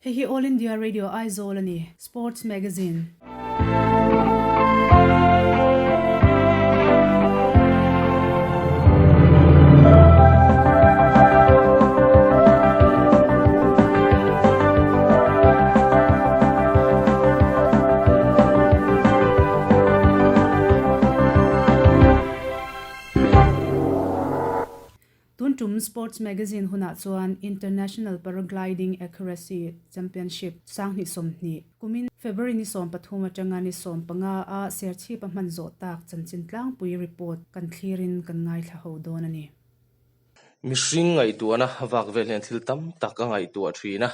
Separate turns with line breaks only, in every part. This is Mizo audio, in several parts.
Hei hi All India Radio Aizawl a ni. Sports Magazine. Tun tum Sports Magazine hunah chuan International Paragliding Accuracy Championship 2020 kumin February ni 13 atanga ni 15 a Serchhip a hman zawh tak chanchin tlangpui report kan thlirin kan ngaithla ho dawn a ni.
Mihring ngaihtuahna vak vel hian thil tam tak a ngaihtuah thin a,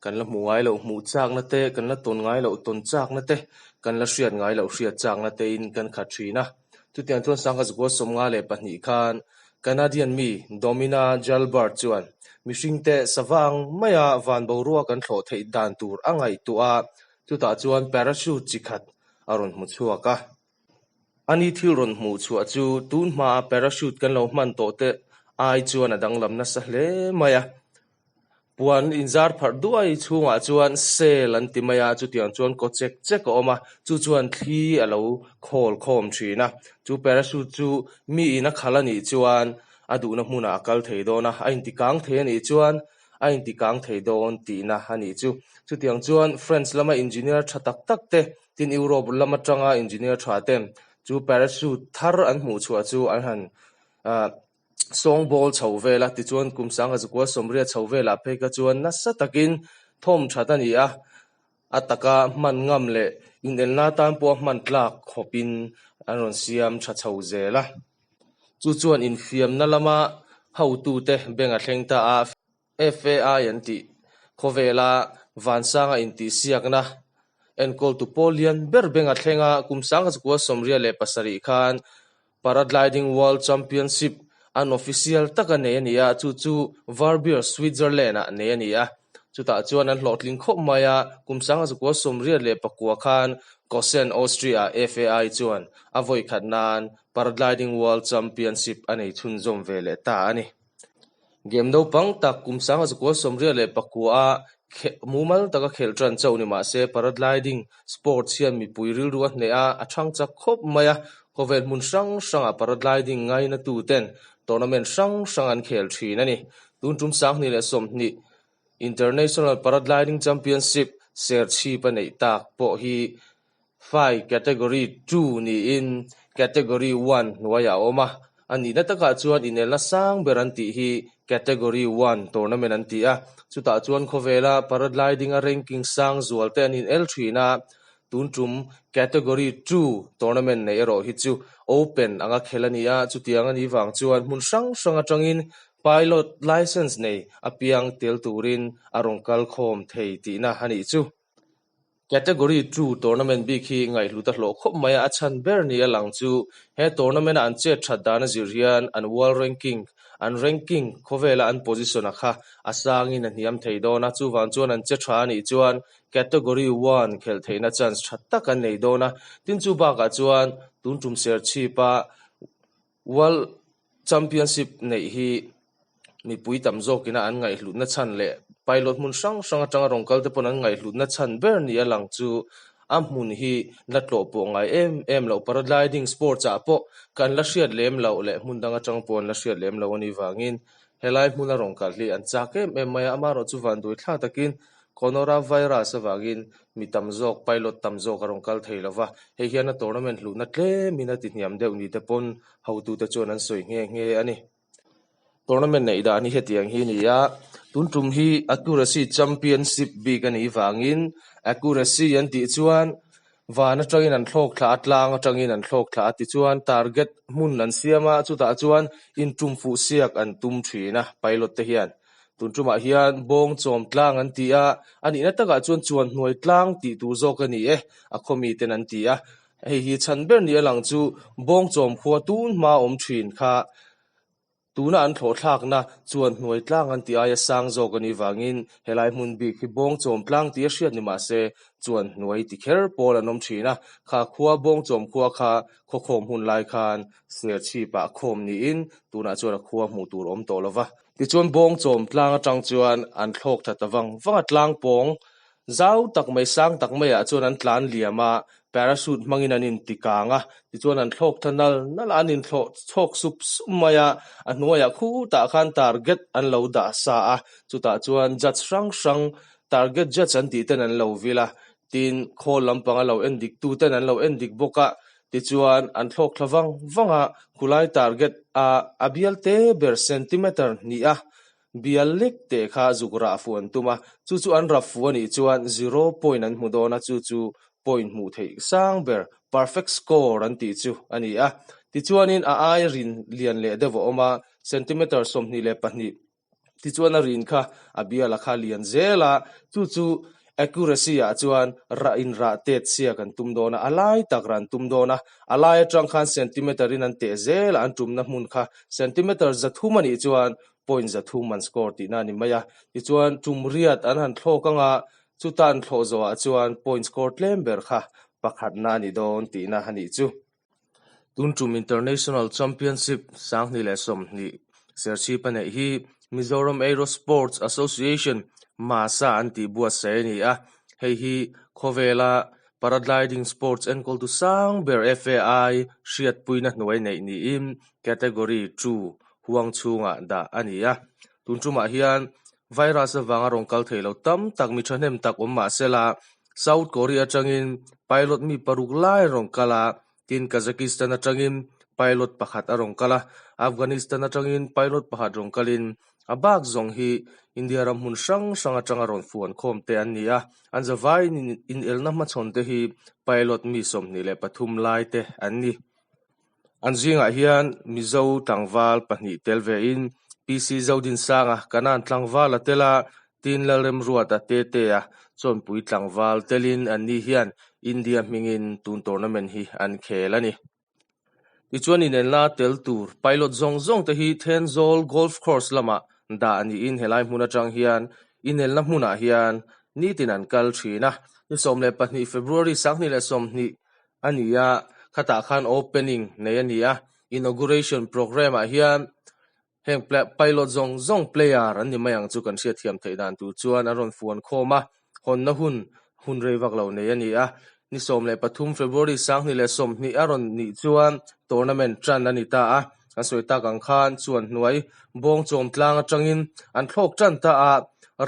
kan la hmu ngai loh hmuh chakna te, kan la tawn ngai loh tawn chakna te, kan la hriat ngai loh hriat chakna tein kan khat thin a. Chutiang chuan Sangha Zakua 52 khan Canadian mi Domina Jalbert chuan mihringte sava ang maia van boruak an thlawh theih dan tur a ngaihtuah a, chutah chuan parachute chi khat a rawn hmu chhuak a. Ani thil rawn hmuh chhuah chu tun hmaa parachute kan lo hman tawh te ai chuan a danglam nasa hle mai a. Puan inzar pharh duai chhungah chuan sail an ti mai a, chutiang chuan kaw chek chek a awm a, chu chuan thli a lo khawl khawm thin a. Chu parachute chu miin a khalh a nih chuan a duhna hmunah a kal thei dawn a, a intikang thei a nih chuan a intikang thei dawn tihna a nih chu. Chutiang chuan French lama engineer tha tak tak te, tin Europe lam atanga engineer tha ten chu parachute thar an hmuh chhuah chu an han Sawngbawl chho vel a, tichuan kum sanga zakua sawmriat chho velah phei kha chuan nasa takin thawm that a ni a, a taka hman ngam leh inelna atan pawh a hman tlak khawpin an rawn siam tha chho zel a. Chu chuan infiamna lama hotute beng a thleng ta a. FAI an tih khawvela vansanga intihsiakna enkawltu pawl lian ber beng a thleng a, kum sangkhat 97 khan Paragliding World Championship an official taka nei a ni a, chu chu Verbier, Switzerland-ah nei a ni a. Chutah chuan an hlawhtling khawp mai a, kum 1989 khan Kosen, Austria-ah FAI chuan a vawikhat nan Paragliding World Championship a nei chhunzawm ve leh ta a ni. Game naupang tak kum 1989 a mumal taka khelh tan chauh ni mahse paragliding sports hian mipui rilru a hneh a, a thang chak khawp mai a. Khawvel hmun hrang hrangah paragliding ngainatu ten tournament hrang hrang an khel thin a ni. Tun tum 2020 International Paragliding Championship Serchhip a neih tak pawh hi Fai Category Two niin Category One hnuaiah a awm a, a nihna takah chuan inelna sang ber an tih hi Category One tournament an ti a, chutah chuan khawvela paragliding-a ranking sang zual te an inel thin a, tun tum Category Two tournament neih erawh hi chu Open anga khel a ni a, chutiang a nih vang chuan hmun hrang hrang atangin pilot licence nei apiang tel turin a rawn kal khawm thei tihna a nih chu. Category Two tournament bik hi ngaihhlut a hlawh khawp mai a, a chhan ber ni a lang chu he tournament-a an chet that dan a zir hian an world ranking, an ranking khawvela an position-a kha a sangin a hniam thei dawn a, chuvang chuan an che tha a nih chuan Category One khelh theihna chance tha tak an nei dawn a, tin chu bakah chuan tun tum Serchhip-a World Championship neih hi mipui tam zawkina an ngaihhlutna chhan leh pilot hmun hrang hrang atanga rawn kal te pawn an ngaihhlutna chhan ber ni a lang chu a hmun hi la tlawh pawh ngai em em loh paragliding sports ah pawh kan la hriat lem loh leh hmun dang atang pawh an la hriat lem loh a nih vangin helai hmuna rawn kal hi an chak em em mai a, amaherawh chu vanduai thlak takin coronavirus avangin mi tam zawk pilot tam zawk a rawn kal thei lo va, hei hian a tournament hluhna tlemin a tihniam deuh ni te pawn hotute chuan an sawi nghe nghe a ni. Tournament neih dan hi hetiang hi a ni a, tun tum hi Accuracy Championship bik a nih vangin Accuracy an tih chuan van atangin an thlawk thla a, tlang atangin an thlawk thla a tichuan target hmun an siam a, chutah chuan intum fuh siak an tum thin a pilot te hian. Tun tumah hian bawng chawm tlang an ti a, a nihna takah chuan chuan hnuai tlang tih tur zawk a ni e, a khaw miten an ti a. Hei hi chhan ber ni a lang chu bawng chawm khua tun hma awm thin kha. Tuna an thlawh thlakna chuan hnuai tlang an tih aia sang zawk a nih vangin helai hmun bik hi Bawngchawm tlang tih a hriat ni mah se chuan hnuai ti kher pawl an awm thin a, kha khua Bawngchawm khua kha khawkhawm hun lai khan Serchhip ah khawm niin tunah chuan a khua hmuh tur a awm tawh lo va. Tichuan Bawngchawm tlang atang chuan an thlawk tha ta vang vang a, tlang pawng Zau tak mai sang tak maiah chuan an tlan liam a, parachute hmangin an inti kang a, tichuan an thlawk tha nal nal a, an inthlawh chhawk sup sup mai a, a hnuaiah khutah khan target an lo dah sa a, chutah chuan judge hrang hrang target judge an tih ten an lo vil a, tin khawl lampang a lo en dik tu ten an lo en dik bawk a, tichuan an thlawk thla vang vang a, khulai target a a bial te ber centimeter hnih a Bial lek teh kha zuk rah fuh an tum a, chu chu an rap fuh a nih chuan zero point an hmu dawn a, chu chu point hmuh theih sang ber, perfect score an tih chu a ni a. Tichuanin a ai rin lian leh deuh a awm a, centimeter 22, tichuan a rin kha a bial a kha lian zel a, chu chu accuracy ah chuan rah in rah tet siak an tum dawn a, a lai tak rah an tum dawn a, a lai atang khan centimeter in an teh zel a, an tumna hmun kha centimeter 300 a nih chuan point 300 an score tihna a ni mai a. Tichuan, tum riat an han thlawk ang a, chuta an thlawh zawhah chuan point score tlem ber kha pakhatna a ni dawn tihna a nih chu. Tun tum International Championship 2020 Serchhip a neih hi Mizoram Aero Sports Association, MASA, an tih buatsaih a ni a. Hei hi khawvela Paragliding sports enkawltu sang ber FAI hriatpuina hnuai neih niin Category two huang chhungah dah a ni a. Tun tumah hian virus avanga rawn kal thei lo tam tak mi thahnem tak awm mah sela, South Korea atangin pilot mi paruk lai a rawn kal a, tin Kazakhstan atangin pilot pakhat a rawn kal a, Afghanistan atangin pilot pakhat rawn kalin a bak zawng hi India ram hmun hrang hrang atanga rawn fuan khawm te an ni a, an zavaiin inelna hmachhawn te hi pilot mi 23 lai te an ni. An zingah hian Mizo tlangval pahnih tel vein PC Zodinsanga Kanan tlangval a tel a, tin Lalremruata Tetea Chawnpui tlangval telin anni hian India hmingin tun tournament hi an khel a ni. Tichuan inenla tel tur pilot zawng zawng te hi Thenzawl Golf Course lamah dah niin helai hmun atang hian inelna hmunah hian nitin an kal thin a. Ni 12 February 2020 a ni a, khatah khan opening nei a ni a, inauguration programme ah hian heng pilot zawng zawng player an ni mai ang chu kan hriatthiam theih dan tur chuan an rawn fuan khawm a, hawnna hun hun rei vak lo nei a ni a, ni 13 February 2020 a rawn nih chuan tournament tan a ni ta a, kan sawi tak ang khan chuan hnuai bawngchawm tlang atangin an thlawk tan ta a,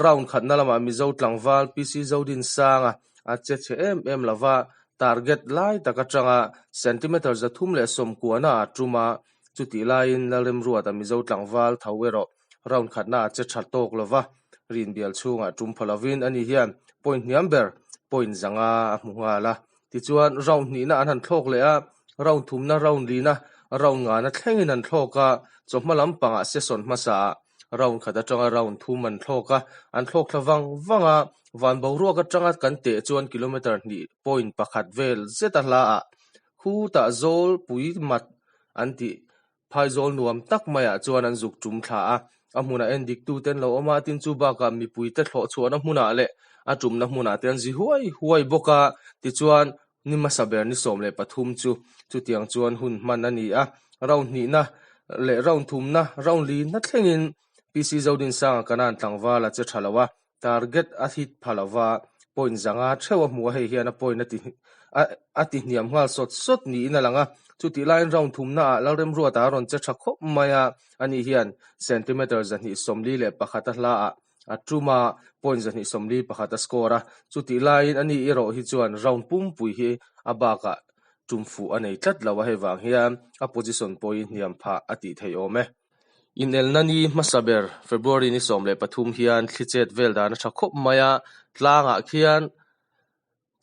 round khatna lamah Mizo tlangval PC Zodinsanga a che chhe em em lova, target lai tak atanga centimeter 390 a tum a, chutih laiin Lalremruata Mizo tlangval tho erawh round khatna a che tha tawk lova, rinbial chhungah tum pha lovin ani hian point hniam ber point 500 a hmu nghal a. Tichuan round hnihna an han thlawk leh a, round thumna, round lina, round ngana thlengin an thlawk a, chawhma lampangah session hmasaah Round khat atanga round thum an thlawk a, an thlawk thla vang vang a, van boruak atanga kan teh chuan kilometre hnih point pakhat vel zet a hla ah khutah zawl pui mat an tih phaizawl nuam tak maiah chuan an zuk tum thla a, a hmunah en dik tute an lo awm a, tin chu bakah mipuite thlawh chhuahna hmunah leh a tumna hmunah te an zi huai huai bawk a, tichuan Ni hmasa ber ni 13 chu chutiang chuan hun hman a ni a, round hnihna leh round thumna, round lina thlengin PC Zodinsanga Kanan tlangval a che tha lo a, target a hit pha lo va, point 500 theuh a hmu a, hei hian a point a ti a ti hniam nghal sawt sawt niin a lang a, chutih laiin round thumna ah Lalremruata a rawn che tha khawp mai a, ani hian centimeter 241 a hla ah A tum a, point 241 a score a, chutih laiin ani erawh hi chuan round pumpui hi a bakah tum fuh a nei tlat lo a, hei vang hian a position pawh hi hniam phah a tih theih awm e. Inelna ni hmasa ber February ni 13 hian thli chet vel dan a tha khawp mai a, tlangah khian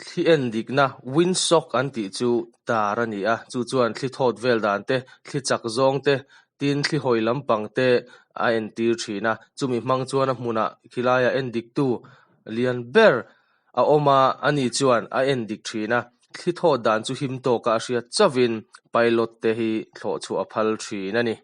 Thli en dikna, windsock an tih chu tar a ni a, chu chuan thli thawt vel dan te, thli chak zawng te, tin thli hawi lampang te a entir thin a. Chumi hmang chuan a hmunah khilaiah en diktu lian ber a awm a, ani chuan a en dik thin a. Thli thawt dan chu him tawka a hriat chauhin pilot te hi thlawh chhuah a phal thin a ni.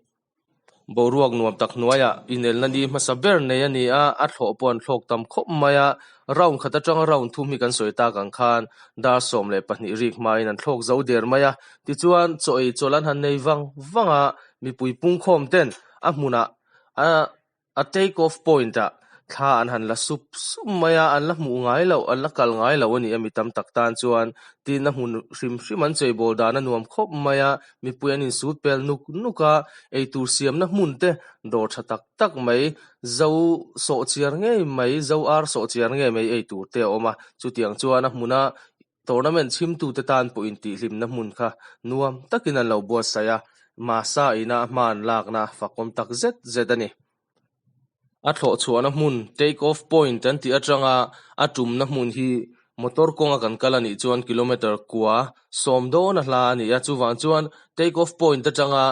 Boruak nuam tak hnuaiah inelna ni hmasa ber nei a ni a, a thlawh pawh an thlawk tam khawp mai a. Round khat atanga round thum hi kan sawi tak ang khan dar 12 rik hmain an thlawk zo der mai a. Tichuan, chaw ei chawlh an han nei vang vang a, mipui pungkhawm ten a hmunah a A take off point ah thla an han la sup sup mai a, an la hmuh ngai loh, an la kal ngai loh a ni a mi tam tak tan chuan tin a hmun hrim hrim an cheibawl dan a nuam khawp mai a, mipui an insut pel nuk nuk a, eitur siamna hmun te dawr tha tak tak mai, zo sawhchiar ngei mai, zo ar sawhchiar ngei mai eitur te a awm a, chutiang chuan a hmuna Tournament chhimtute tan pawh intihhlimna hmun kha nuam takin an lo buatsaih a, Masa ina a hma an lakna fakawm tak zet zet a ni. A thlawh chhuahna hmun, take off point an tih atanga a tumna hmun hi motor kawnga kan kal a nih chuan kilometre kua sawm dawn a hla a ni a, chuvang chuan take off point atanga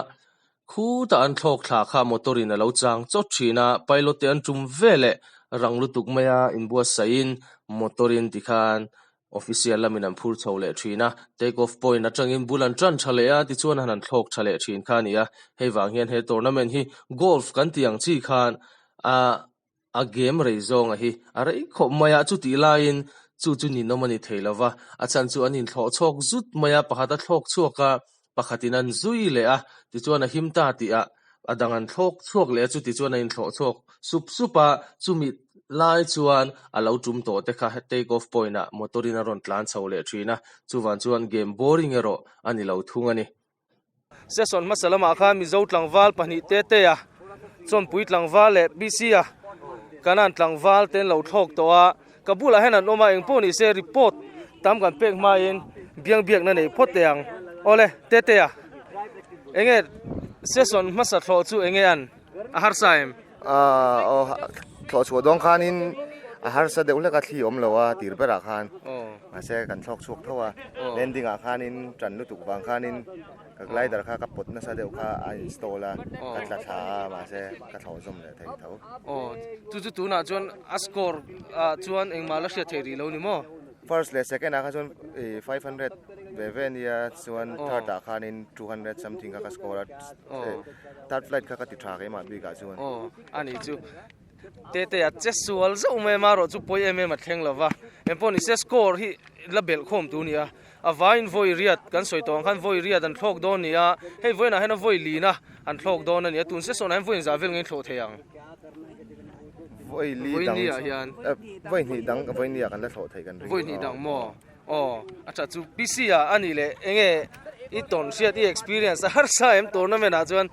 Khutah an thlawk thla kha motor in a lo chang chawt thin a, pilot te an tum ve leh rang lutuk mai a, inbuatsaihin motor in tikhan official lamin an phur chho leh thin a, take off point atangin bul an tan tha leh a, tichuan han an thlawk tha leh thin kha a ni a, hei vang hian he tournament hi golf kan tih ang chi khan a A game rei zawnga hi a rei khawp mai a, chutih laiin chu chu ninawm a ni thei lo va, a chhan chu an inthlawh chhawk zut mai a, pakhat a thlawk chhuak a, pakhatin an zui leh a, tichuan a him ta tih ah a dang an thlawk chhuak leh a, chutichuan a inthlawh chhuak sup sup a, chumi lai chuan a lo tum tawh te kha take off point ah motor in a rawn tlan chho leh thin a, chuvang chuan game boring erawh a ni lo thung a ni. Session hmasa lamah khan Mizo tlangval pahnih Tetea, Chawnpui tlangval leh PC-a Kanan tlangval te an lo thlawk tawh a, ka bulah hian an awm a, engpawh ni se report tam kan pek hmain biang biakna nei phawt teh ang. Awle, Tetea, enge session hmasa thlawh chu enge an a harsa em?
Aw, thlawh chhuah dawn khanin a harsa deuh hlek a, thli awm lo a tir berah khan. Mahse kan thlawk chhuak tho a, landing ah khanin tan lutuk vang khanin ka glider kha ka pawt nasa deuh kha a install a, ka tla thla a mahse ka thlawh zawm leh thei tho.
Aw, chu chu tunah chuan a score ah chuan engmah la hriat theih rih lo ni maw?
First leh second ah kha chuan 500 ve ve ania chuan third ah khanin 200 something kha ka score a, third flight kha ka ti tha keimah bikah chuan.
Aw, ani chu. Tete a che sual zauh mai a, marawh chu pawi em em a thleng lo va. Engpawh ni se score hi la belh khawm tur a ni a, a vaiin vawi riat kan sawi tawh ang khan vawi riat an thlawk dawn a ni a, hei vawiinah hian a vawi lina an thlawk dawn a ni a, tun session ah hian vawi inzah vel ngei thlawh thei ang.
Vawi li dang vawi hnih dang vawi hnih ah kan la thlawh thei kan ring.
Vawi hnih dang maw? Aw, a tha chu PC ah a nih leh enge i tawn hriat i experience a harsa em tournament ah chuan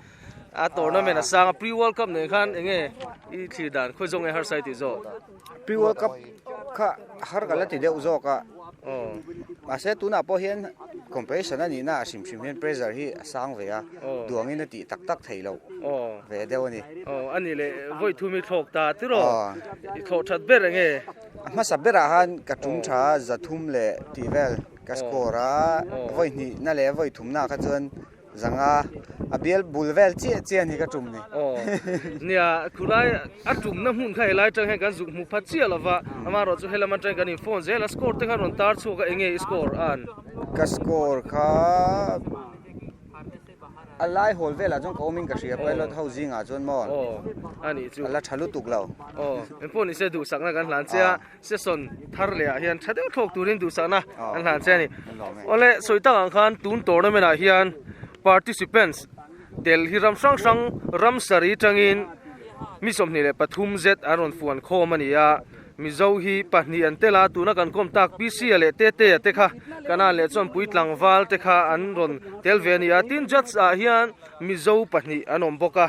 a tournament a sang a pre world cup nen khan enge i thlir dan khawi zawk nge harsa i tih zawk?
Pre world cup kha har ka la ti deuh zawk a mahse tunah pawh hian competition a nihna ah hrim hrim hian pressure hi a sang ve a duangin a tih tak tak theih loh ve deuh a ni.
Aw a nih leh vawi thum i thlawk ta tiraw i thlawh that ber enge?
A hmasa berah khan ka tum tha a zathum leh tih vel ka score a vawi hnihna leh vawi thumna kha chuan Zanga a bial bul vel chiah chiah ni ka tum ni.
Aw nia khulai a tumna hmun kha helai atang hian kan zuk hmu phat chiah lova amaherawh chu helam atang kan in phone zel a score te kha rawn tar chhuak a enge i score an?
Ka score kha a lai hawl velah chuan ka awm in ka hria pilot ho zingah chuan maw
aw a nih chu
a la tha lutuk lo.
Aw engpawh nise duhsakna kan hlan che a. Session thar leh ah hian tha deuh thlawk turin duhsakna an hlan che a ni. Awle sawi tak ang khan tun tournament ah hian participants tel hi ram hrang hrang ram sarih tangin mi 23 zet an rawn fuan khawm a ni a. Mizo hi pahnih an tel a, tuna kan kawm tak PC-a leh Tete-a te kha Kanan leh Chawnpui tlangval te kha an rawn tel ve a ni a. Tin judge ah hian Mizo pahnih an awm bawk a.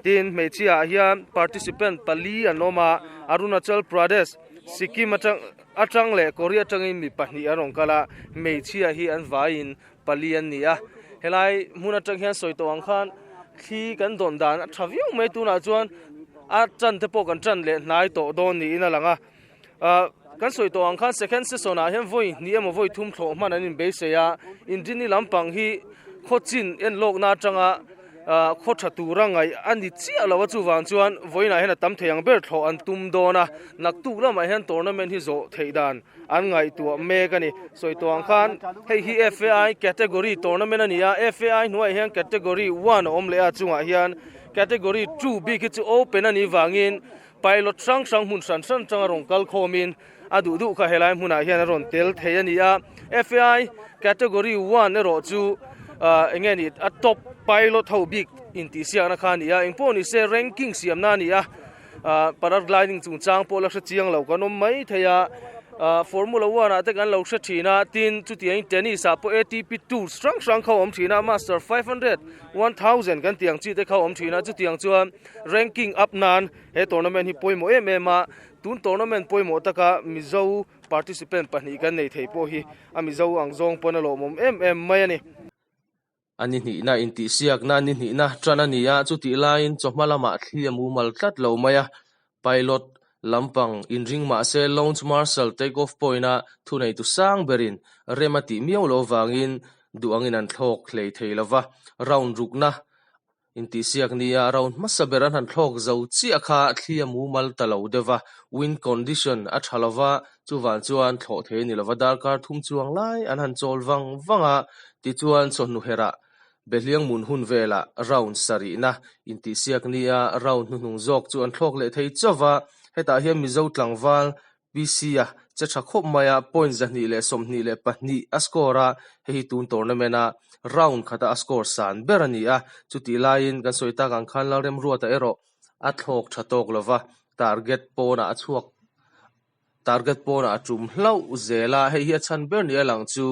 Tin, hmeichhia ah hian participant pali an awm a, Arunachal Pradesh, Sikkim atang atang leh Korea atangin mi pahnih an rawn kal a, hmeichhia hi an vaiin pali an ni a. Helai hmun atang hian sawi tawh ang khan thli kan dawn dan a tha viau mai tunah chuan a tan te pawh kan tan leh hnai tawh dawn niin a lang a. Ahh kan sawi tawh ang khan second session ah hian vawi hnih emaw vawi thum thlawh hman an inbeisei a, Inrini lampang hi khaw chin en lawkna atanga ahh khaw tha tura ngaih a ni chiah lo a, chuvang chuan vawiinah hian a tam thei ang ber thlawh an tum dawn a, naktuk lamah hian tournament hi zawh theih dan an ngaihtuah mek a ni. Sawi tawh ang khan hei hi FAI category tournament a ni a, FAI hnuaiah hian category one a awm leh a, chungah hian. Category 2 bik hi chu open a nih vangin pilot hrang hrang hmun hran hran atanga rawn kal khawmin a duh duh kha helai hmunah hian a rawn tel thei a ni a. FAI Category 1 erawh chu eng nge ni a top pilot ho bik intihsiakna kha a ni a, engpawh ni se ranking siamna a ni a. Paragliding chungchang pawh la hre chiang lo kan awm mai thei a, Formula One ah te kan lo hre thin a, tin chutiangin tennis ah pawh ATP Tours hrang hrang kha a awm thin a, Master 500, 1000 kan tih ang chi te kha a awm thin a, chutiang chuan ranking up nan he tournament hi pawimawh em em a, tun tournament pawimawh taka Mizo participant pahnih kan nei thei pawh hi a Mizo ang zawng pawn a lawmawm em em mai a ni. A ni hnihna intihsiakna ni hnihna tan a ni a, chutih laiin chawhma lamah thli a mumal tlat lo mai a, pilot lampang inring mah se Launch Marshal take off point-a thuneitu sang berin rem a tih miau loh avangin duh angin an thlawk hlei thei lo va, round rukna Intihsiak nia round hmasa ber an han thlawk zo chiah kha thli a mumal ta lo deuh va, wind condition a tha lo va, chuvang chuan thlawh thei a ni lo va, darkar thum chuang lai an han chawl vang vang a, tichuan chawhnu herah Behliang mun hun velah round sarihna intihsiak nia round hnuhnung zawk chu an thlawk leh thei chauh va, hetah hian Mizo tlangval PC-a che tha khawp mai a, point 222 a score a, hei hi tun tournament-a round khata a score san ber a ni a, chutih laiin kan sawi tak ang khan Lalremruata erawh a thlawk tha tawk lo va, target pawnah a chhuak target pawnah a tum hlauh zel a, hei hi a chhan ber ni a lang chu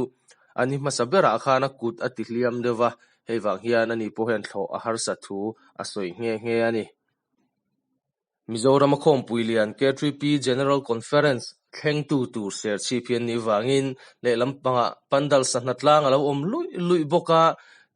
a ni hmasa berah khan a kut a ti hliam deuh va, hei vang hian ani pawh hian thlawh a harsa thu a sawi nghe nghe a ni. Mizorama khawmpui lian K3P General Conference thlengtu tur Serchhip hi an nih vangin lehlam pangah pandal sahna tlang a lo awm luih luih bawk a,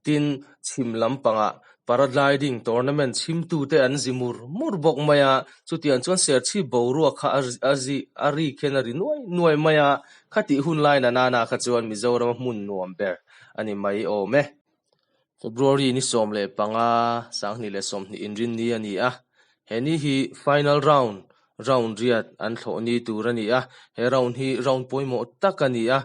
tin chhim lam pangah Paragliding tournament chhimtute an zi mur mur bawk mai a, chutiang chuan Serchhip boruak kha a zi a rik hian a ri nuai nuai mai a, khatih hun lai nanana kha chuan Mizorama hmun nuam ber a ni mai awm e. February ni 15, 2020 inrinni a ni a, he ni hi final round, round riat an thlawh ni tur a ni a, he round hi round pawimawh tak a ni a,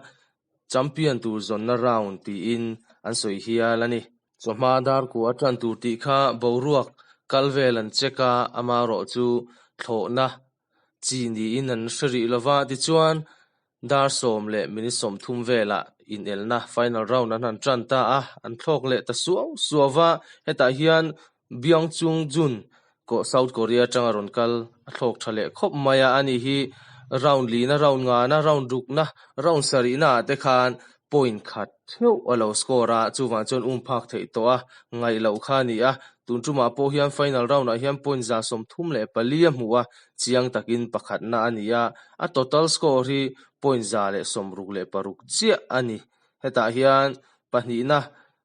champion tur zawnna round tiin an sawi hial a ni. Chawhma dar kua a tan tur tih kha boruak kal vel an check a, amaherawh chu thlawhna chi niin an hre rih lova, tichuan Dar sawm leh minute 30 velah inelna final round an han tan ta a, an thlawk leh ta suau suau va, hetah hian Byung Chung Jun South Korea atanga rawn kal a thlawk tha leh khawp mai a, ani hi round lina, round ngana, round rukna, round sarihna ah te khan point khat theuh a lo score a, chuvang chuan um phak theih tawh a ngaih loh kha a ni a, tun tumah pawh hian final round ah hian point 34 a hmu a, chiang takin pakhatna a ni a, a total score hi point 166 chiah a ni. Hetah hian pahnihna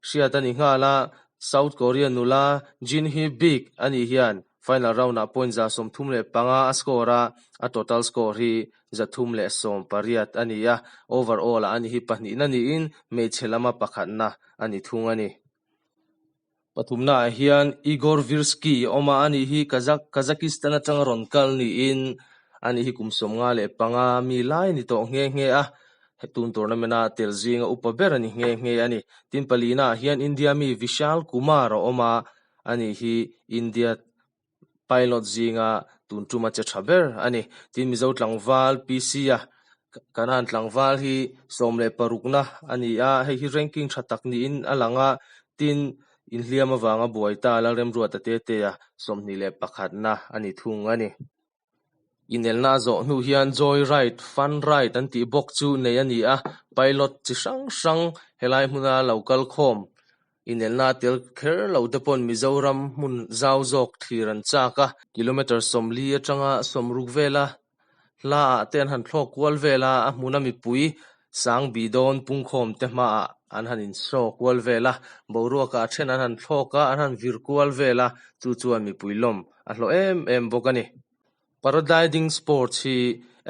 hriat a ni nghal a, South Korea nula Jin Hee Bik a nih hian final round ah point 35 a score a, a total score hi 318 a ni a, overall ah a ni hi pahnihna niin hmeichhe lama pakhatna a ni thung a ni. Pathumna ah hian Igor Virsky a awm a, ani hi Kazakhstan atanga rawn kal niin ani hi kum 55 mi lai a ni tawh nghe nghe a, tun tournament a tel zinga upa ber a ni nghe nghe a ni. Tin palina ah hian India mi Vishal Kumar a awm a, ani hi India Pilot zinga tun tuma che tha ber a ni. Tin Mizo tlangval PC-a Kanan tlangval hi 16na a ni a, hei hi ranking tha tak niin a lang a, tin inhliam avanga buai ta Lalremruata Tetea 21na a ni thung a ni. Inelna a zawh hnu hian Joy Ride, Fun Ride an tih bawk chu nei a ni a, pilot chi hrang hrang helai hmuna lo kal khawm Inelna a tel kher lo te pawn Mizoram hmun zau zawk thlir an chak a. Kilometre 40 atanga 60 vela hla ah te an han thlawk kual vel a, a hmuna mipui sang bi dawn pungkhawm te hmaah an han inshaw kual vel a, boruakah a then an han thlawk a, an han vir kual vel a, chu chuan mipui lawm a hlawh em em bawk a ni. Paragliding sports hi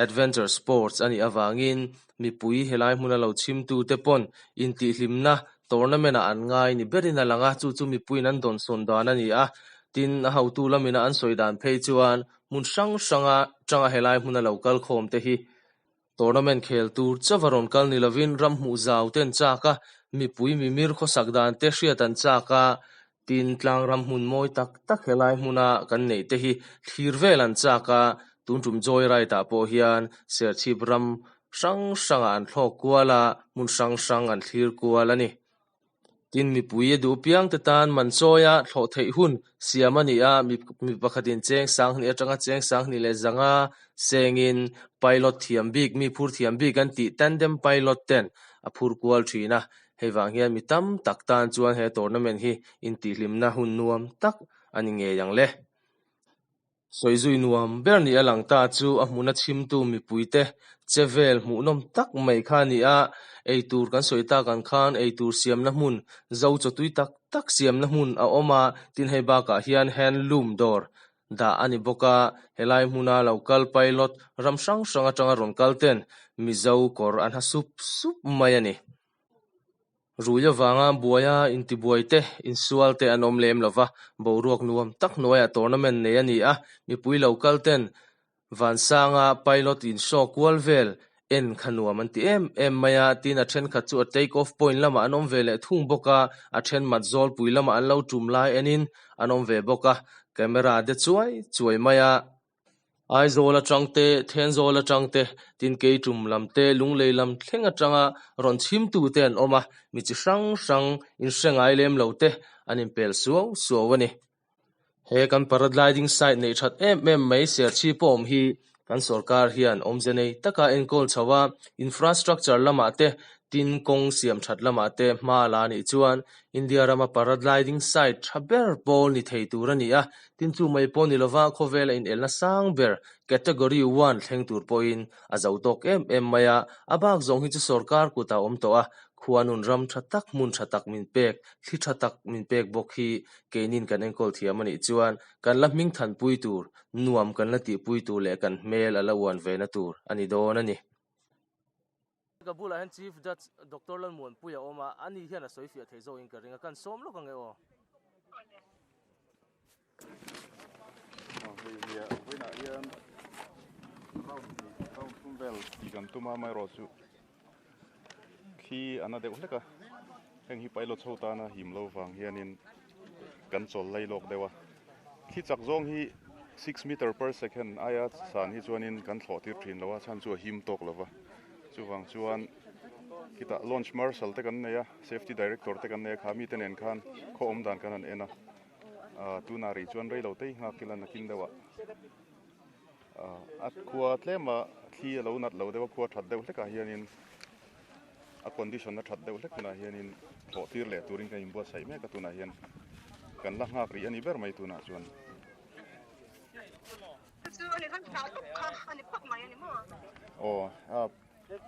adventure sports a nih avangin mipui helai hmuna lo chhimtute pawn intihhlimna tournament ah an ngai ni berin a lang a, chu chu mipuiin an dawnsawn dan a ni a, tin a hotu lamina an sawi dan phei chuan hmun hrang hranga tanga helai hmuna lo kal khawm te hi Tournament khel tur chauh a rawn kal ni lovin ram hmuh zau te an chak a, mipui mimir khawsak dan te hriat an chak a. Tin, tlangram hmun mawi tak tak helai hmuna kan neih te hi thlir vel an chak a, tun tum Joyride ah pawh hian Serchhip ram hrang hrangah an thlawk kual a, hmun hrang hrang an thlir kual a ni. Tin, mipui a duh piang te tan man chawia thlawh theih hun siam a ni a, mi pakhatin cheng sanghnih atanga cheng sanghnih leh zanga sengin pilot thiam bik, mi phur thiam bik an tih tandem pilot ten a phur kual thin a, Hei vang hian mi tam tak tan chuan he tournament hi intihhlimna hun nuam tak a ni ngei ang le. Sawizui nuam ber nih a lang ta chu a hmuna chhimtu mipuite che vel hmuhnawm tak mai kha a ni a, eitur kan sawi tak ang khan eitur siamna hmun, zo chawtui tak tak siamna hmun a awm a, tin hei bakah hian handloom dawr dah a ni bawk a, helai hmuna lo kal pilot ram hrang hrang atanga rawn kal ten Mizo kawr an ha sup sup mai a ni. Rui avanga buaia intibuai te, insual te an awm lem lova, boruak nuam tak hnuaiah tournament nei a ni a, mipui lo kal ten Vansanga pilot in show kual vel en kha nuam an ti em em mai a, tin a thenkhat chu a take off point lamah an awm ve leh thung bawk a, a then mat zawlpui lamah an lo tum lai enin an awm ve bawk a, camera de chuai chuai mai a. Aizawl atang te, Thenzawl atang te, tin Keitum lam te, Lunglei lam thleng atanga rawn chhimtu te an awm a, mi chi hrang hrang inhre ngai lem lo te an inpel suau suau a ni. He kan paragliding site neih that em em mai Serchhip pawh awm hi kan sorkar hian awmze nei taka enkawl chho a, infrastructure lamah te tin kawng siam that lamah te hma la anih chuan India rama paragliding site tha ber pawl ni thei tur a ni a, tin chu mai pawh ni lova khawvela inelna sang ber category one thleng tur pawhin a zo tawk em em mai a, a bak zawng hi chu sorkar kutah a awm tawh a, khuanun ram tha tak hmun tha tak min pek, thli tha tak min pek bawk hi keinin kan enkawl thiam anih chuan kan la hming thanpui tur, nuam kan la tihpui tur leh kan hmel a la uan ve na tur a ni dawn a ni. Ka bulah hian Chief Judge Doctor Lalmuanpuia a awm a, ani hian a sawi fiah thei zawkin ka ring a, kan sawm lawk ang e aw.
Hei nia vawiinah hian round hnih round thum vel tih kan tum a amaherawhchu Thli a na deuh hlek a, heng hi pilot chho tana him lo vang hianin kan chawl lai lawk deuh a. Thli chak zawng hi six meter per second aia san hi chuanin kan thlawh tir thin lo a, chhan chu a him tawk lo va. Chuvang chuan khitah launch marshal te kan nei a, safety director te kan nei a, kha mite nen khan khaw awm dan kan han en a. Tunah rih chuan rei lo te hi nghak ila nakin deuhah. A khua tlema thli a lo nat lo deuh a, khua that deuh hlekah hianin a condition a that deuh hlek hunah hianin thlawh tir leh turin kan inbuatsaih mek a tunah hian kan la nghak rih a ni ber mai tunah chuan. Aw a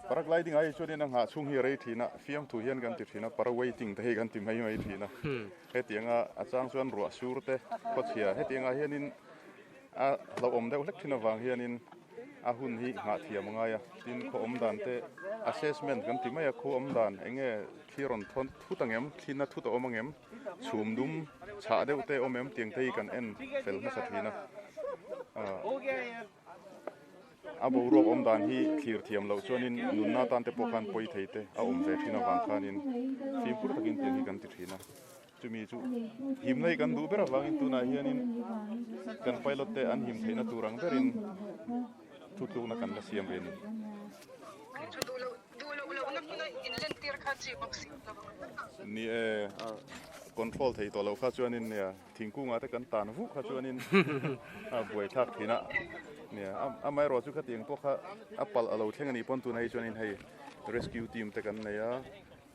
paragliding ah hi chuanin a nghah chhung hi a rei thin a, fiamthu hian kan ti thin a, para waiting te hi kan ti mai mai thin a, hetianga a chang chuan ruah sur te khawchhia hetiangah hianin A hlauhawm deuh hlek thin avang hianin a hun hi nghah thiam a ngai a, tin khaw awm dan te assessment kan ti mai a, khaw awm dan eng nge thli rawn thawn thut ang em, thli na thut a awm ang em, chhum dum chhah deuh te awm em tiang te hi kan en fel hmasa thin a. A boruak awm dan hi thlir thiam loh chuanin nunna tan te pawh khan pawi thei te a awm ve thin avang khanin fimkhur takin tiang hi kan ti thin a. Chumi chu himna hi kan duh ber avangin tunah hianin kan pilot te an him theihna tur ang berin thutlukna kan la siam ve a ni. Ni e, control thei tawh loh kha chuanin nia thingkungah te kan tan vuh kha chuanin a buaithlak thin a. Nia, amaherawh chu khatiang pawh kha a palh a lo thleng a nih pawn tunah hi chuanin hei rescue team te kan nei a.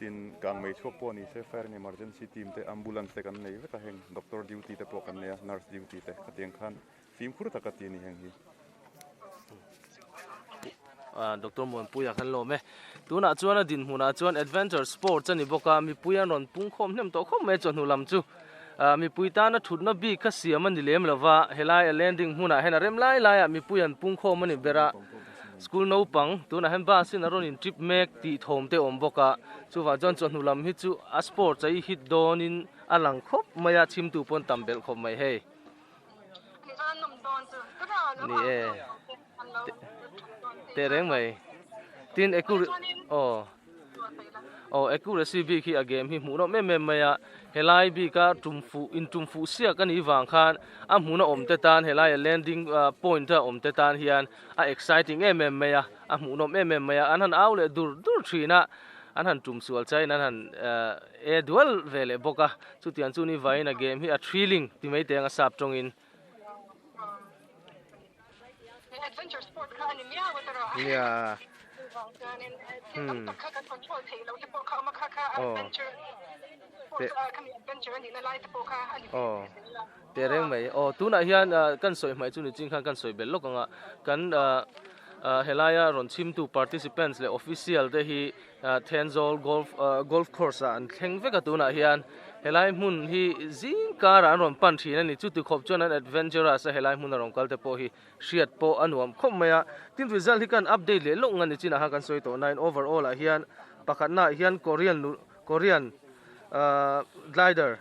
Tin, kangmei chhuak pawh ni se Fire and Emergency team te, Ambulance te kan nei vek a, heng Doctor duty te pawh kan nei a, Nurse duty te, khatiang khan fimkhur taka ti a ni heng hi.
Doctor Muanpuia khan lawm e. Tunah chuan a dinhmunah chuan Adventure Sports a ni bawk a, mipui an rawn pungkhawm hnem tawh khawp mai a chawhnu lam chu. Mipui tana thutna bik kha siam a ni lem lo va, helai a landing hmunah hian a rem lai laiah mipui an pungkhawm a ni ber a. School naupang tunah hian bus in a rawn in trip mek tih thawm te a awm bawk a, chuvang chuan chawhnu lam hi chu a sports a i hit dawn in a lang khawp mai a, chhimtu pawn tam belh khawp mai hei. Ni e, teh reng mai. Tin eku aw. Aw accuracy bik hi a game hi hmuhnawm em em mai a, helai bika tum fuh in tum fuh siak a nih vang khan a hmun a awm te tan helaia landing point a awm te tan hian a exciting em em mai a, a hmuhnawm em em mai a, an han au leh dur dur thin a, an han tum sual chaiin an han e dual ve leh bawk a, chutiang chu ni vaiin a game hi a thrilling ti mai teng a sap tawngin. Nia. Hmm. Aw. Te. Aw. Te reng mai. Aw tunah hian kan sawi hmaih chu ni chin khan kan sawi belh lawk ang a. Kan helaia rawn chhimtu participants leh official te hi Thenzawl golf golf course ah an thleng vek a tunah hian helai hmun hi zing karah an rawn pan thin a ni chuti khawp chuan an adventurous a helai hmun a rawn kal te pawh hi hriat pawh a nuam khawp mai a tin result hi kan update leh lawk nga ni chinah khan kan sawi tawh nain overall ah hian pakhatna ah hian Korean Korean ahh glider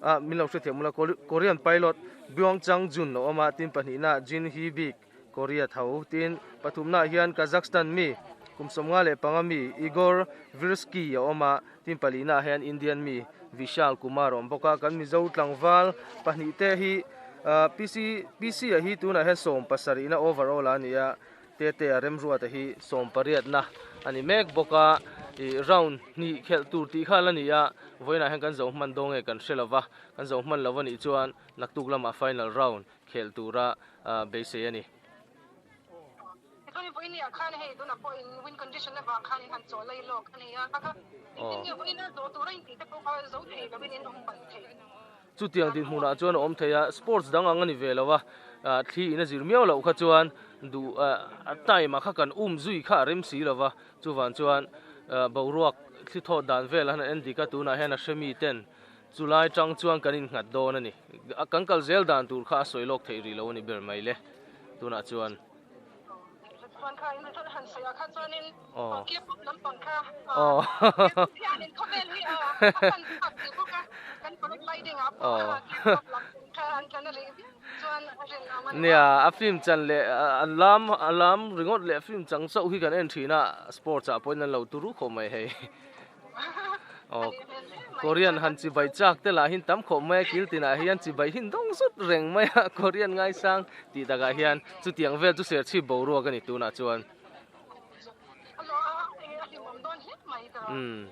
ah min lo hrethiam ula Korean pilot Byung Chang Jun a awm a tin pahnihna ah Jin Hee Bik Korea tho tin pathumnaah hian Kazakhstan mi kum 55 mi Igor Virsky a awm a, tin palihnaah hian Indian mi Vishal Kumar a awm bawk a, kan Mizo tlangval pahnihte hi PC PC a hi tunah hian 77na overall a ni a, Tete-a Remruata hi 18na a ni mek bawk a, ih round hnih khelh tur tih kha la ni a, vawiinah hian kan zo hman dawn nge kan hre lova, kan zo hman lo a nih chuan naktuk lamah final round khelh tura beisei a ni.
Tichuan vawinia khan hei tunah pawh in wind condition avang khan in han chaw lai lawk a ni a, kha engtin nge vawiina zawh tura in tih te pawh kha zo thei lovin in awm palh thei.
Chutiang dinhmunah chuan a awm thei a, sports dang ang a ni ve lo a, thli in a zir miau loh kha chuan duh a time ah kha kan um zui kha a rem si lo va, chuvang chuan boruak thli thawt dan vel han en dik a, tunah hian a hre mi ten Chulai tang chuan kan innghat dawn a ni. Kan kal zel dan tur kha a sawi lawk theih rih lo a ni ber mai le tunah chuan. Aw. Aw. Aw. Nia, a film chan leh an lam a lam ringawt leh film chang chauh hi kan en thin a, sports ah pawhin an lo turu khawp mai hei. Aw Korean han chibai chak te lah hin tam khawp mai a kil tinah hian chibai hin dawng zut reng mai a Korean ngaisang tih takah hian chutiang vel chu serchhip boruak a ni tunah chuan. Umm.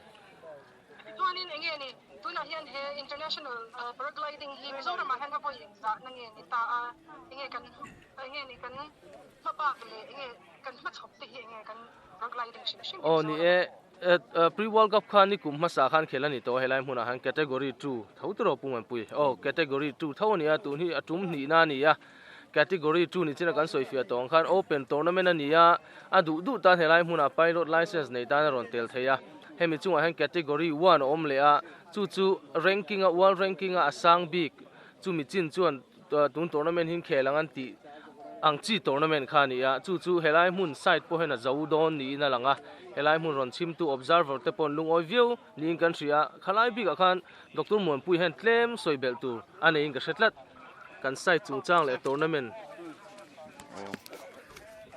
Aw ni e. Pre World Cup kha ni kum hmasa khan khel a ni tawh a, helai hmunah hian Category 2 tho tawh Pu Muanpui. Aw, Category 2 tho a ni a, tun hi a tum hnihna a ni a. Category 2 ni chin a kan sawi fiah tawh ang khan Open Tournament a ni a, a duh duh tan helai hmunah Pilot License nei tan a rawn tel thei a. Hemi chungah hian Category 1 a awm leh a, chu chu ranking a World Ranking a a sang bik chumi chin chuan Tun tournament hi khel ang an tih ang chi tournament kha a ni a, chu chu helai hmun side pawh hian a zo dawn niin a lang a, helai hmun rawn chhimtu observer te pawh an lungawi viau niin kan hria a, khalai bikah khan Doctor Muanpui hian tlem sawi belh tur a neiin ka hre tlat, kan side chungchang leh tournament.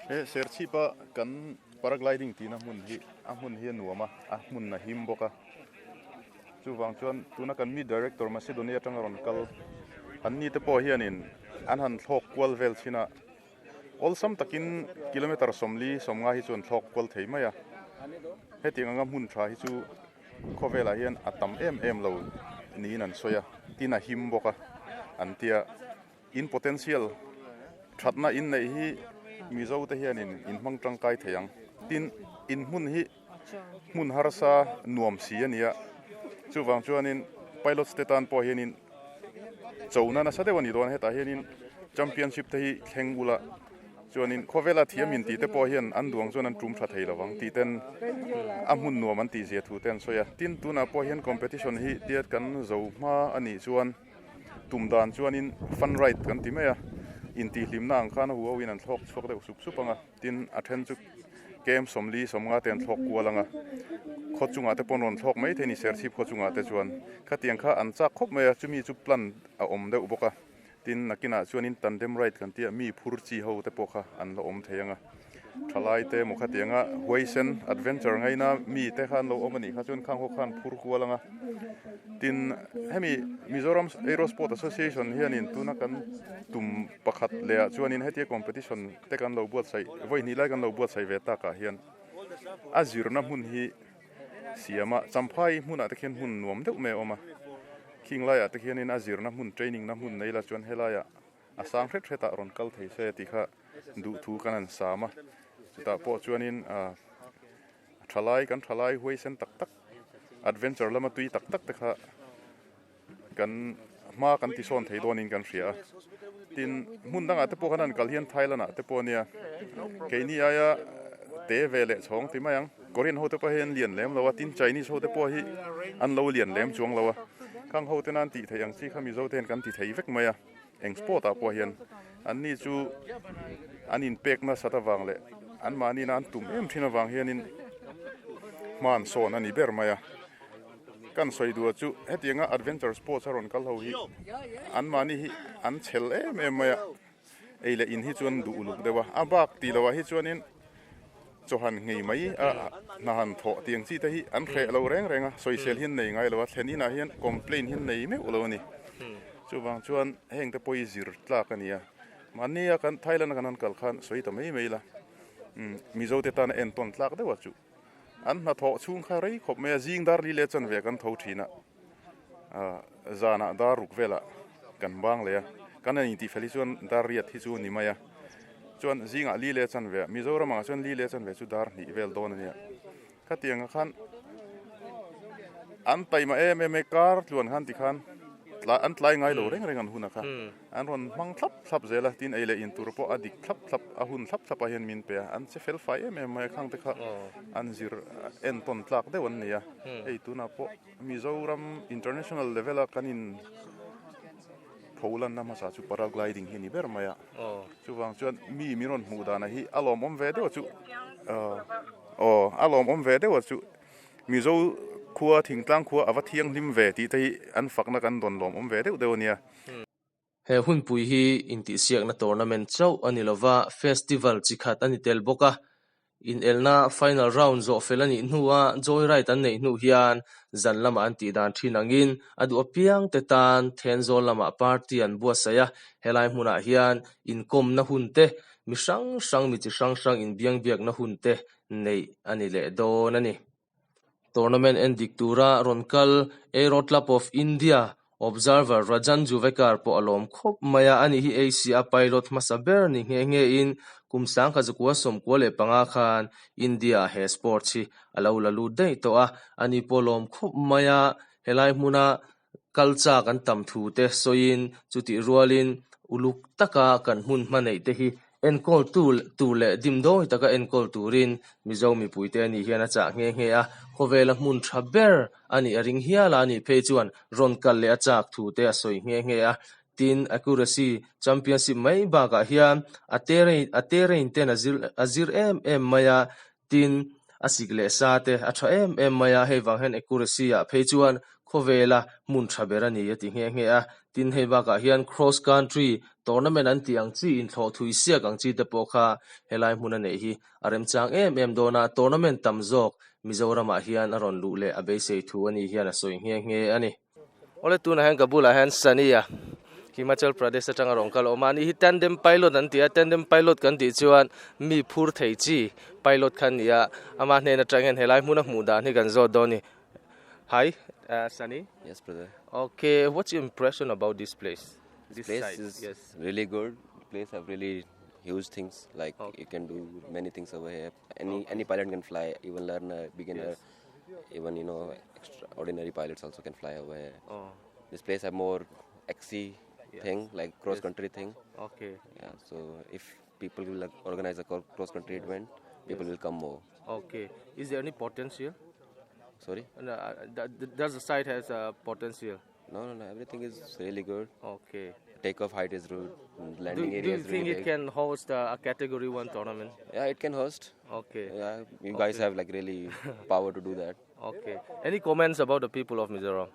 He Serchhip-a kan paragliding tihna hmun hi a hmun hi a nuam a, a hmun a him bawk a. Chuvang chuan tuna kan mi director Macedonia atanga rawn kal an ni te pawh hianin an han thlawk kual vel thin a, awlsam takin kilometer 40 50 hi chu an thlawk kual thei mai a. Hetiang anga hmun tha hi chu khawvelah hian a tam em em lo niin an sawi a, tin a him bawk a an tia. In potential thatna in neih hi Mizo te hianin in hmang tangkai thei ang. Tin, in hmun hi hmun harsa nuam si a ni a, chuvang chuanin pilots te tan pawh hianin chona nasa deuh a ni dawn a, hetah hianin championship te hi thleng ula chuanin khawvela thiam in tih te pawh hian an duang chuan an tum tha thei lovang tih ten a hmun nuam an tih zia thu te an sawi a. Tin, tunah pawh hian competition hi tiat kan zo hma a nih chuan tum dan chuanin fun ride kan ti mai a, intihhlimna ang khan a huho in an thlawk chhuak deuh sup sup ang a, tin a then chu kem 40 50 te an thlawk kual ang a, khaw chungah te pawh an rawn thlawk mai thei a ni Serchhip khaw chungah te chuan khatiang kha an chak khawp mai a, chumi chu plan a awm deuh bawk a, tin nakinah chuanin tandem ride kan tih a mi phur chi ho te pawh kha an la awm thei ang a. Thalai te emaw khatianga huaisen adventure ngaina mi te kha an lo awm a nih kha chuan khang ho khan phur kual ang a. Tin, hemi Mizoram Aerosport Association hianin tuna kan tum pakhat leh ah chuanin hetia competition te kan lo buatsaih vawi hnih lai kan lo buatsaih ve takah hian a zirna hmun hi siam a, Champhai hmunah te khian hmun nuam deuh mai a awm a, khing laiah te khianin a zirna hmun training na hmun nei la chuan helaiah a sang hret hretah rawn kal thei se tih kha duhthu kan han sam a, chutah pawh chuanin ah thalai kan thalai huaisen tak tak adventure lama tui tak tak te kha kan hma kan ti sawn thei dawnin kan hria a, tin hmun dangah te pawh khan an kal hian Thailand ah te pawh ania keini aia te ve leh chhawng ti mai ang Korean ho te pawh hi an lian lem lo a tin Chinese ho te pawh hi an lo lian lem chuang lo a khang ho te nan tih theih ang chi kha Mizo te hian kan ti thei vek mai a eng sport ah pawh hian an ni chu an inpek nasat avang leh an mahni in an tum em thin avang hianin hma an sawn a ni ber mai a. Kan sawi duh chu hetianga adventure sports a rawn kal ho hi an mahni hi an chhel em em mai a, ei leh in hi chuan duh uluk deuh a, a bak tih loh ah hi chuanin chawhan nghei mai a hna han thawh tiang chi te hi an hreh lo reng reng a, sawisel hi an nei ngai lo a, thlen inah hian complaint hi an nei meuh lo a ni. Chuvang chuan heng te pawh hi zir tlak a ni a, mahni a kan Thailand a kan han kal khan sawi ta mai mai la, Mizo te tana entawn tlak deuh a chu. An hnathawh chhung kha rei khawp mai a, zing dar li leh chanve kan tho thin a, zanah dar ruk velah kan bang leh a, kan han intih fel hi chuan dar riat hi chu a ni mai a, chuan zingah li leh chanve ah Mizoram ah chuan li leh chanve chu dar hnih vel dawn a nia, khatiang ah khan an taima em em e kar tluan khan tikhan an tlai ngai lo reng reng an hun a kha. An rawn hmang thlap thlap zel a, tin ei leh in tur pawh a dik thlap thlap, a hun thlap thlap ah hian min pe a, an che fel fai em em mai a, khang te kha an zir entawn tlak deuh an ni a, hei tunah pawh Mizoram international level a kan in pho lanna hmasa chu paragliding hi a ni ber mai a, chuvang chuan mi min rawn hmuh dan ah hi a lawmawm ve deuh a chu aw a lawmawm ve deuh a chu Mizo khua thingtlang khua a va thianghlim ve tih te hi an fakna kan dawn lawmawm ve deuh deuh a nia.
He hunpui hi intihsiakna tournament chauh a ni lova, festival chi khat a ni tel bawk a. Inelna final round zawh fel a nih hnua joyride an neih hnu hian zan lamah an tih dan thin angin a duh apiangte tan Thenzawl lamah party an buatsaih a, helai hmunah hian inkawmna hun te, mi hrang hrang mi chi hrang hrang inbiangbiakna hun te neih a ni leh dawn a ni. Tournament en dik tura rawn kal Aero Club of India observer Rajan Juvekar pawh a lawm khawp mai a, ani hi Asia pilot hmasa ber ni nghe nghe in kum 1995 khan India ah he sports hi a lo la lut daih tawh a, ani pawh a lawm khawp mai a, helai hmuna kal chak an tam thu te sawiin chutih rualin uluk taka kan hmun hma neih te hi Enkawl tur leh dimdawi taka enkawl turin Mizo mipuite anih hian a chah nghe nghe a, khawvela hmun tha ber a nih a ring hial a, anih phei chuan rawn kal leh a chak thu te a sawi nghe nghe a. Tin, Accuracy Championship mai bakah hian a terrain a terrain ten a zir a zir em em mai a, Tin, a sik leh sa te a tha em em mai a, hei vang hian accuracy ah phei chuan khawvela hmun tha ber a ni a ti nghe nghe a. Tin, hei bakah hian cross country tournament an tih ang chi, inthlawh thui siak ang chi te pawh kha helai hmun a neih hi a remchang em em dawn a, tournament tam zawk Mizoramah hian a rawn luh leh a beisei thu a ni hian a sawi nghe nghe a ni. Awle tunah hian ka bulah hian Sunny a Himachal Pradesh atanga rawn kal a awm a, ani hi tandem pilot an ti a, tandem pilot kan tih chuan mi phur thei chi pilot kha a ni a, ama hnen atang hian helai hmuna hmuh dan hi kan zawt dawn a ni. Hi Sunny.
Yes brother.
Okay, what's your impression about this place?
This place is yes. really good. Place have really huge things like okay. you can do many things over here. Any okay. any pilot can fly, even learner, beginner. Yes. Even you know extraordinary pilots also can fly over here. Oh. This place have more XC yeah. thing like cross yes. country thing.
Okay.
Yeah. So if people will like, organize a cross country yes. event, people yes. will come more.
Okay. Is there any potential?
Sorry.
No, does the site has a potential?
No, no, no. Everything is really good.
Okay.
Takeoff height is good. Landing
do,
area
do you
is
think
really
it
big.
can host a, a category one tournament?
Yeah, it can host.
Okay.
Yeah, you guys
okay.
have like really power to do that.
Okay. Any comments about the people of Mizoram?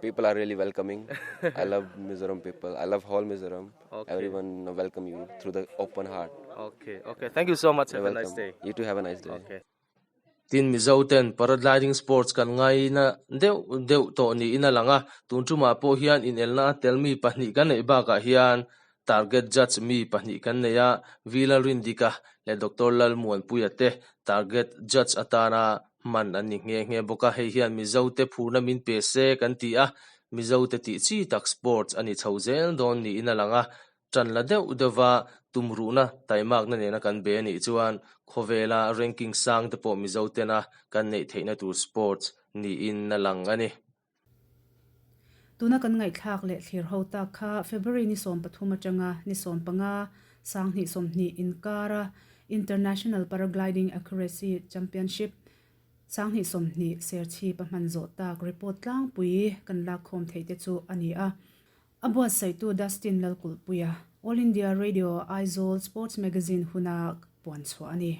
People are really welcoming. I love Mizoram people. I love whole Mizoram.
Okay.
Everyone welcome you through the open heart.
Okay, okay. Thank you so much. Have
You're
a nice
welcome.
day.
You too have a nice day.
Okay. Tin Mizo ten paragliding sports kan ngaina deuh deuh tawh niin a lang a, tun tumah pawh hian inelna a tel mi pahnih kan neih bakah hian target judge mi pahnih kan nei a, V Lalrindika leh Doctor Lalmuanpuia te target judge atana hman an ni nghe nghe bawk a, hei hian Mizo te phurna min pe se kan ti a, Mizo te tih chi tak sports a ni chho zel dawn niin a lang a, Ṭan la deuh deuhva tumruhna taimakna nena kan be anih chuan khawvela ranking sang te pawh Mizo tena kan neih theihna tur sports niin a lang a ni.
Tuna kan ngaihthlak leh thlir ho tak kha February ni 13 atanga ni 15, 2020 inkara International Paragliding Accuracy Championship 2020 Serchhip a hman zawh tak report tlangpui kan lakkhawm theih te chu a ni a. A buatsaihtu Dustin Lalkulhpuia, All India Radio Aizawl Sports Magazine huna puan chhuah a ni.